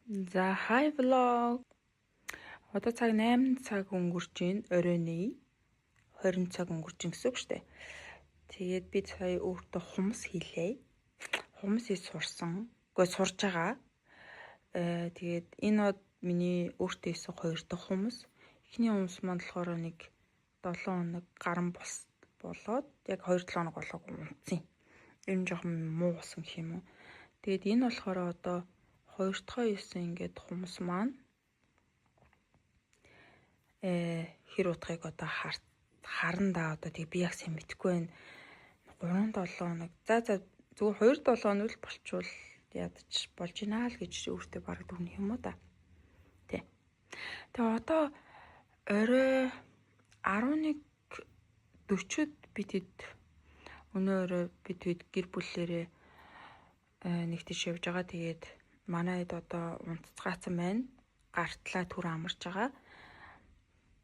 За, hi vlog. Одоо цаг 8 цаг өнгөрч байна. Оройн 20 цаг өнгөрч байна гэсэн үг шүү дээ. Тэгээд би сая өөртөө хумс хийлээ. Хумс хийж сурсан. Үгүй, сурж байгаа. Тэгээд энэ од миний өөртөө хийсэн хоёр дахь хумс. Эхний хумс маань болохоор нэг 7 хоног гарan болоод яг 2-7 хоног болоогүй унтсан. Ер нь жоохон муу болсон гэх юм уу. Тэгээд энэ болохоор одоо хоёр дахь хийсэн ингээд хумс маань хэр утгыг одоо харна да, одоо тэг би яг сайн мэдэхгүй байна. 3 7 хоног. За, зүгээр 2 7 хоног л болчвол ядч болж гинэ л гэж өөртөө бараг дүгнэх юм уу да. Тэ. Тэгээ одоо орой 11:40-д би тэд өнөө орой би тэд гэр бүлээрээ нэг тийш явж байгаа. Тэгээд манай хэд одоо унтцгаацсан байна. Гартлаа түр амарч байгаа.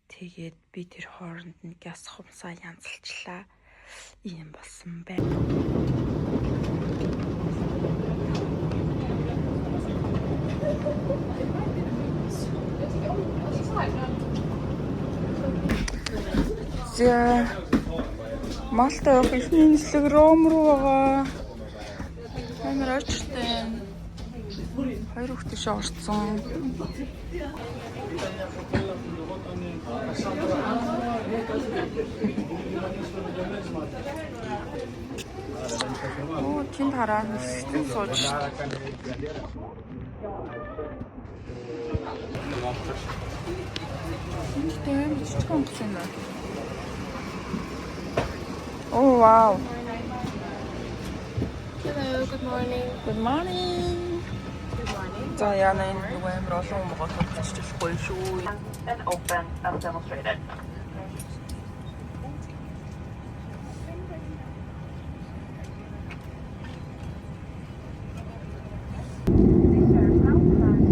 Тэгээд би тэр хооронд нь гяс хумсаа янзалчлаа. Ийм болсон байна. За, Малта явах эхний нислэг Ром руу байгаа. Амар очтой юм. Хоёр хүүхдээ шээ орцсон. Оо, тэнд хараа нисгэн сууж шít. Энд амар жижиг онгоц юм байна. Оо, вау. Hello, good morning. Good morning. Good morning. За, яна, энэ нөгөө амар олон хүн байгаа тулчих болохгүй шүү. And open as demonstrated. The service now has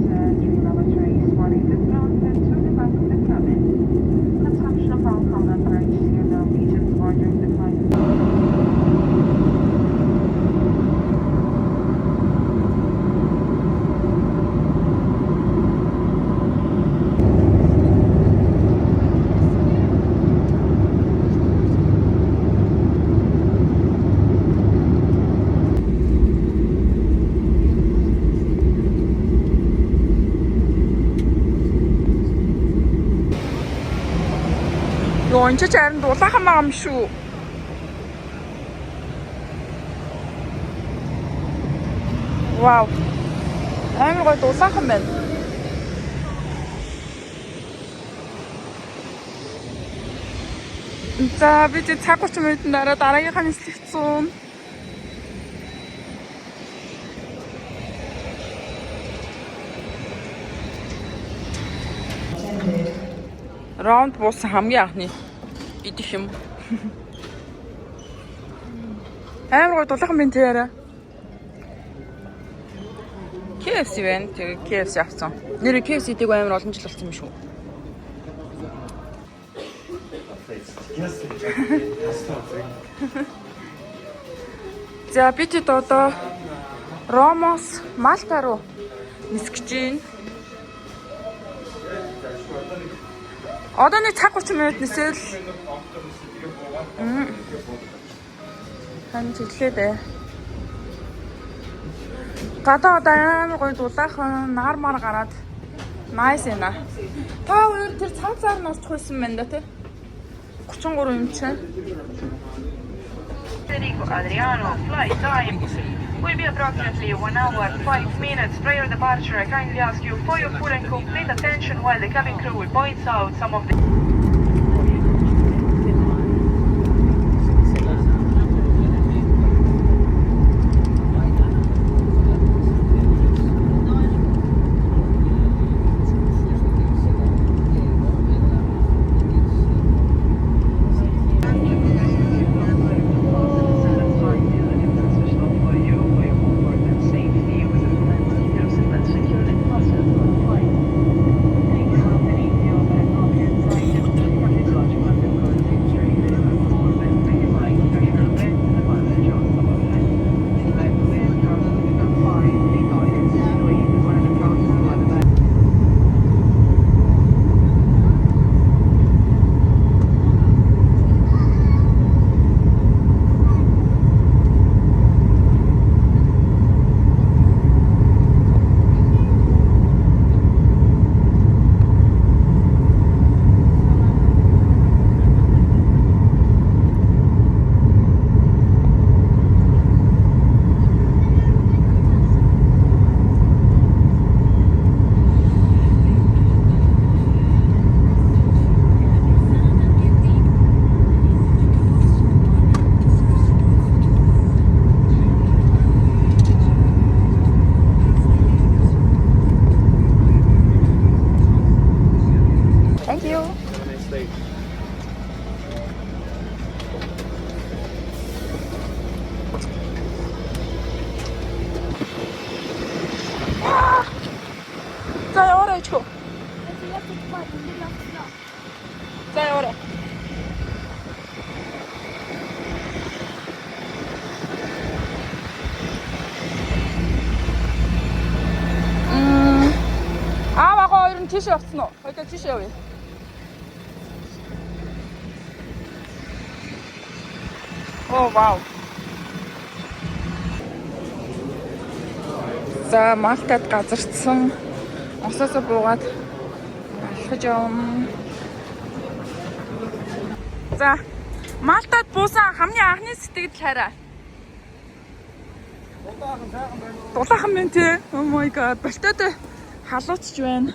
three lavatories, one in the front and two in the back of the cabin. Consumption of alcohol and purchase your Norwegian or during the flight. Йоо, энэ ч харин дулаахан байгаа юм шүү. Вау. Амар гоё дулаахан байна. За, би тэг цаг 30 минутын дараа дараагийнхаа нислэгт сууна. Ромд буусан хамгийн анхны идэх юм. Амар гоё дулаахан байна тий арай. KFC байна. Тэгээ KFC авсан. Нэр KFC идээг амар олон жил болсон юм шүү. За, би тэд одоо Ромоос Малта руу нисгэж байна. Одоо нэг цаг 30 минут нисэл тань чиглээ дээ. Гадаа одоо амар гоё дулаахан нар мар гараад nice юм аа. Та хоёр тэр цав цаар нь орчих байсан байна да тий. 33 юм чинь. Federico Adriano, flight time will be approximately 1 hour 5 minutes. Prior departure, I kindly ask you for your full and complete attention while the cabin crew will point out some of the Тийш явцсан уу? Хоёул тийш явъя. Оо вау. За Малтад газарцсан осоосоо буугаад алхаж явна. За Малтад буусан хамгийн анхны сэтгэл хайраа. Дулаахан байна тий. Oh my god. Балтаад халуучч байна.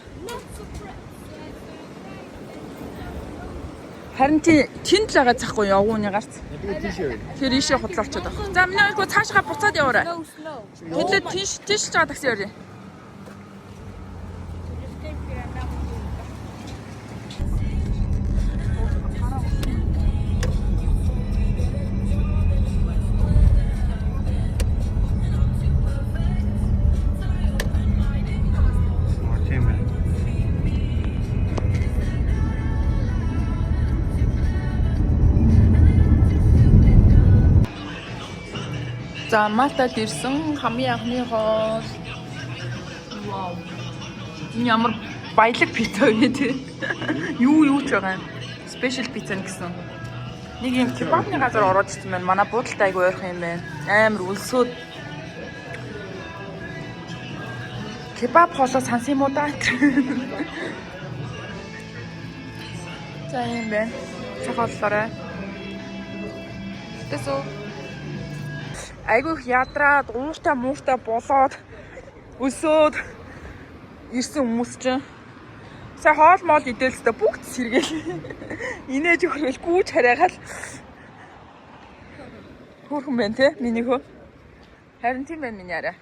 Харин тий тэнд л байгаа захгүй явгууны гарц. Тэр ийшээ худлаа очиод байгаа. За миний хоёргүй цаашгаа буцаад яваарай. No snow. Тэдлээ тийш тийш жаа такси яваарай. Тийм ээ. За Малтад ирсэн хамгийн анхны хоол. Вау. Энэ ямар баялаг пицца вэ те? Юу юу ч байгаа юм. Special пицца гэсэн. Нэг юм кебабны газар ороод ирсэн байна. Манай буудалтай айгу ойрхон юм байна. Амар өлсөөд кебаб хоолоо сансан юм уу да? За юм байна. Цахаллаарай. Тэсүү. Айгүй их ядраад, ууртай мууртай болоод өсөөд ирсэн хүмүүс чинь сая хоол моол идэл л та бүгд сэргээл. Инээж хөргөл гүүж хараагаал. Хөөрхөн байна те миний хөө. Харин тийм байна миний арай.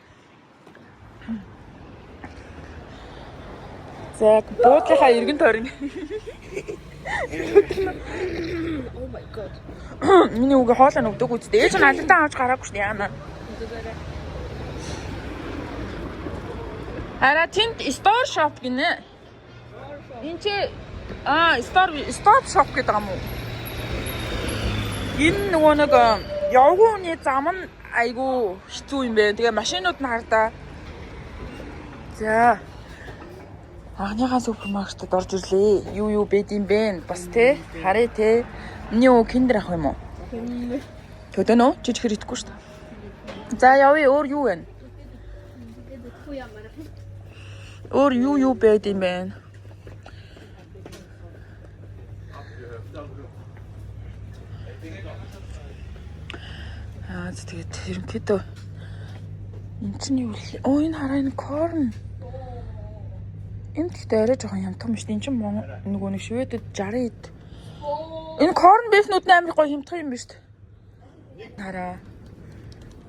За буудлынхаа эргэн тойрон. Oh my god. Миний үгээ хоолой нүгдэг үсттэй. Ээж нь алантаа авч гараагүй шүү дээ яана. Хараа тэнд store shop гинэ. Энд чи store stop shop гэдэг юм уу? Энэ нөгөө нэг явган хүний зам нь айгүй хэцүү юм байна. Тэгээ машинууд нь хардаа. За. Анхныхаа супермаркетад орж ирлээ. Юу юу бэд юм бэ? Бас те харъя те. Миний өө киндер авах юм уу? Төдөө нөө чи чихэр идэхгүй шүү дээ. За явъя өөр юу вэ? Өөр юу юу байд юм бэ? Аа тэгээд ерөнхийдөө энэ чинь юу вэ? Оо энэ хараа энэ корн. Энэ гэхдээ арай жоохон хямдхан биш. Энэ чинь нөгөө нэг шведэд 60 ид. Энэ корн бифнүүд нь амар гоё хямдхан юм биш үү? Хараа.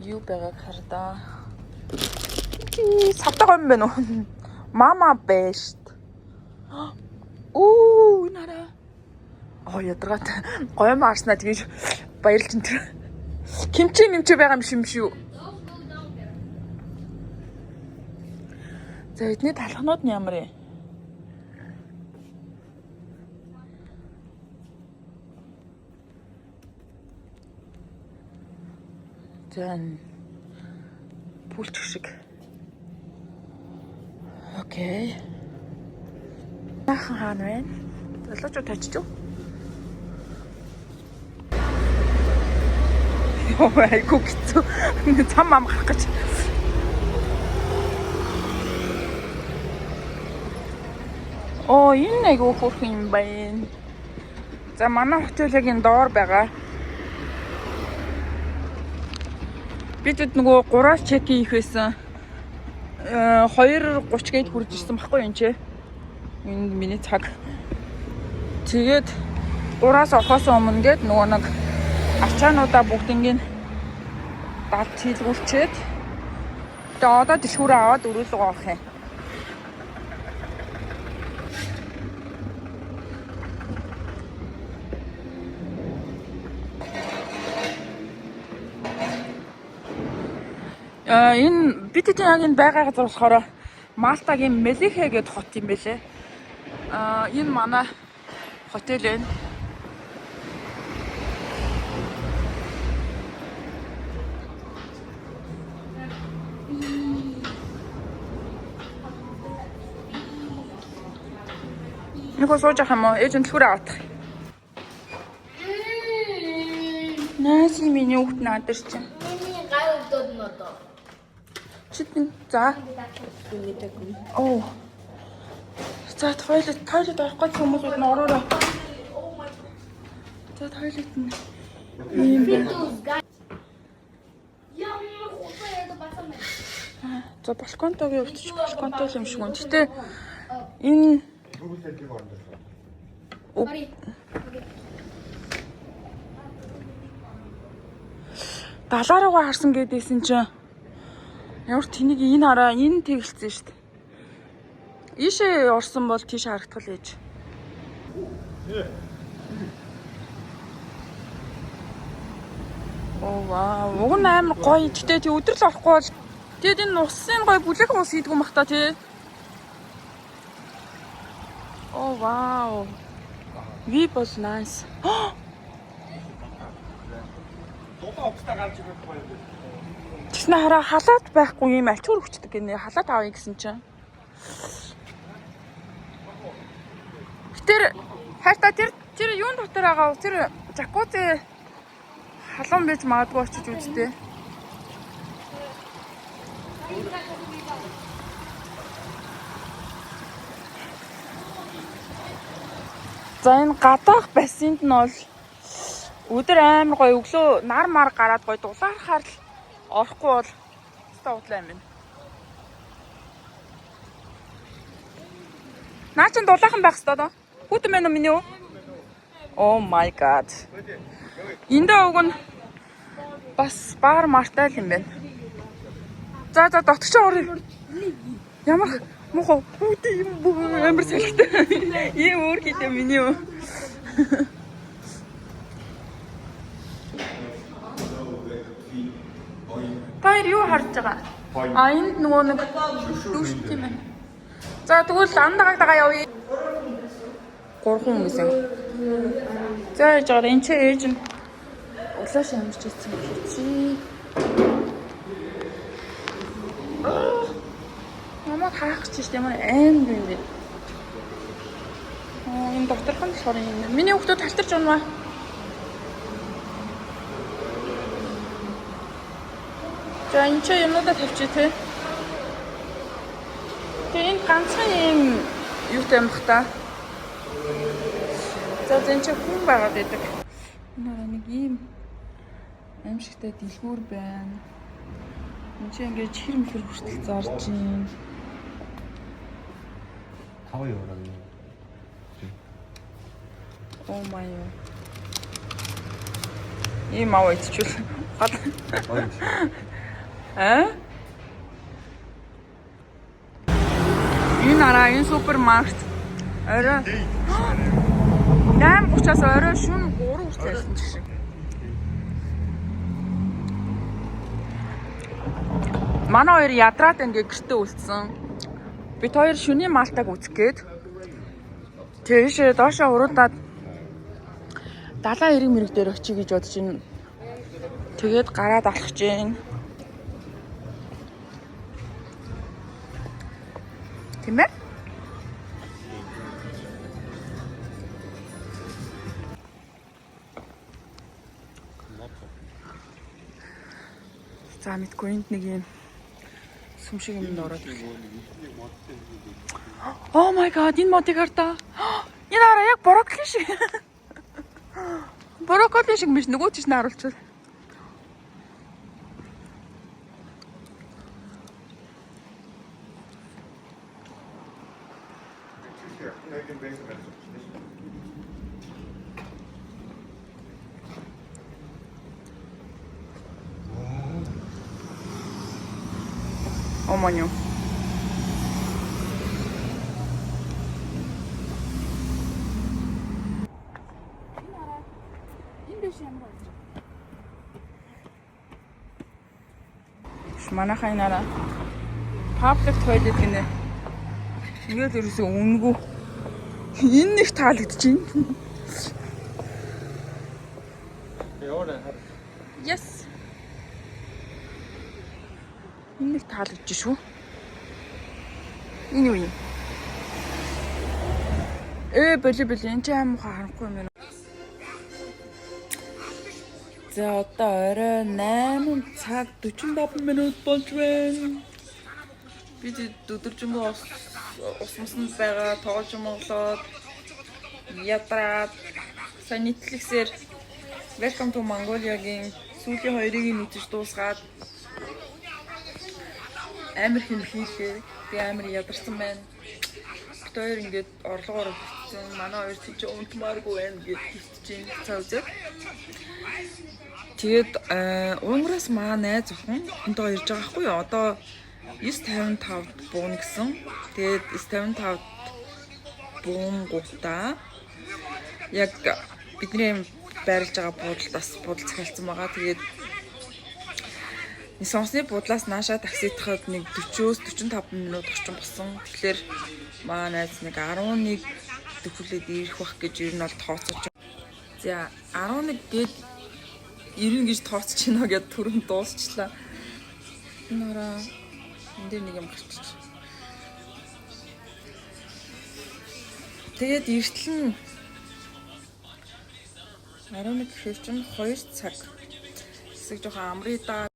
Юу байгааг хардаа. Савтай гоё юм байна уу? Мама бэшт. Оо энэ хараа. Аа ядаргаатай. Гоё юм арснаа тэгэж баярлж энэ тэр. Кимчи мимчи байгаа юм шим шүү. За эдний талхнууд нь ямар юм? За энэ пүлч шиг. Окей. Наахан хаана вэ? Залуучууд тачиж юу? Йоо, айгуу хэцүү. Цам ам гарах гэж. Оо, энэ айгуу хөөрхөн юм байна. За манай хотел яг энэ доор байгаа. Бид нөгөө 3-аас чек ин хийх байсан. 2:30 гээд хүрж ирсэн баггүй юм чи. Энэ миний цаг. Тэгээд 3-аас орохоос өмнө гээд нөгөө нэг ачаануудаа бүгднийг далд хийлгүүлчихэд тэгээ одоо түлхүүрээ аваад өрөөлгөө орох юм. Энэ бид хэдийн яг энэ байгаа газар болохоор Малтагийн Мелихе гэдэг хот юм бэлээ. Энэ манай хотел байна. Нөхөө сууж авах юм уу? Ээж нь түлхүүрээ авах. Наас миний хүүхд наадэр чинь. Миний гай өвдөд нь одоо. Читэн. За. Оо. За toilet орохгүй хүмүүсүүд нь ороорой. За toilet нь ийм байна. Ямар хурдан ярьдаг басан байна. За балконтойг хувьд ч балконтой юм шиг байна. Гэтэ энэ Мари. далаа руугаа харсан гэдээсэн чинь ямар тэнийг энэ хараа энэ тэгэлцсэн шүү дээ. Ийшээ орсон бол тийш харагдах л ээж. Оо вау, уг нь амар гоё. Гэтэ тий өдөр л орохгүй бол тэгээд энэ усын гоё бүлэхэн ус хийдгүү мах та тий. Оо вау. Ви бол nice. Дулаан хувцастай гарч ирэх гоё юм. Тэгснэ хараа халаат байхгүй юм альчуур хүчдэг гинэ. Халаат авъя гэсэн чинь. Тэр хайрта тэр юун дотор байгаа вэ? Тэр жакузи халуун байж магадгүй очиж үзтээ. За энэ гадаах бассейнд нь бол өдөр амар гоё өглөө нар мар гараад гоё дулаархаар л орохгүй бол өстой удлаа юм байна. Наа чин дулаахан байх хэвээр доо. Хүүтэн байна уу миний үү? Oh my god. Эндээ уг нь бас бар мартай л юм байна. За за дотгошоо оръё. Ямар муухай хүүтэн юм бүү амар салхитай. Ийм өөр хийдэ миний үү? Та хоёр юу харж байгаа? А энд нөгөө нэг дүүш тийм байна. За тэгвэл андагааг дагаа явъя. 3 хүн гэсэн. За яж байгаа энэ чи ээж нь улааш ямарч ирсэн чи. Намайг хаах гэж шүү дээ ямар аим юм бэ? Аа энэ доторх нь болохоор юм. Миний хүүхдүүд талтарч унваа. За энэ чи юмнуудаа тавьчих тий. Тэгээ энэ ганцхан юм юутай юм бах та. За энэ чи хүн байгаад байдаг. Энэ хараа нэг ийм аимшигтай дэлгүүр байна. Энд чи ингээд чихэр мэхэр хүртэл зарж байна. Тав евро. Oh my god. Ийм аваа идчихвэл гал. Гоё юм шиг. Аа? Энэ араа энэ супермаркет орой 8:30-аас орой шөнө 3 хүртэл байсан ч шиг. Манай хоёр ядраад ингээ гэртээ үлдсэн. Бид хоёр шөнийн малтаг үзэх гээд тийшээ доошоо уруудаад далайн эрэг мэрэг дээр очие гэж бодож байна. Тэгээд гараад алхаж байна. Тийм ээ? За мэдгүй энд нэг юм сүм шиг юмд ороод ирлээ. Oh my god, энэ модыг хар та. Энэ хараа яг брокколи шиг. Брокколи шиг биш нөгөө тийш нь харуулчихвал. Омоню. Манайхаа энэ араа public toilet гинэ. Ингээд ерөөсөө үнэгүй. Энэ нэг таалагдчихээн. Яваа хар. Yes. Энэ нэг таалагдчих шүү. Энэ юу юм? Ээ боли боли энэ чи аим муухай харанхуй юм байна. За одоо орой 8 цаг 45 минут болж байна. Бид өдөржингөө ус ус мусанд байгаа тоож моглоод ядраад сайн нийтлэгсээр Welcome to Mongolia-гийн сүүлийн хоёрыг нь үзэж дуусгаад амар хэм хийлээ. Би амар ядарсан байна. Бид хоёр ингээд орлогоор хэвчсэн. Манай хоёр тийч унтмааргүй байна гэж хэвчэж байна. Цаа үзээ. Тэгээд Унгараас маа найз охин хүнтэйгээ ирж байгаа хгүй юу? Одоо 9:55-д бууна гэсэн. Тэгээд 9:55-д буунгуудаа яг бидний байрлаж байгаа буудалд бас буудал захиалсан байгаа. Тэгээд Сонсны буудлаас наашаа такситахад нэг 40-өөс 45 минут орчим болсон. Тэгэхээр маа найз нэг 11 төхүүлээд ирэх бах гэж ер нь бол тооцож. За 11 гээд 90 гэж тооцож байна гэд түрэн дуусчлаа. Нороо энэ дээр нэг юм гарчиж. Тэгээд эртэл нь 11 гэхээр чинь 2 цаг. Хэсэг жоохон амрыг даа.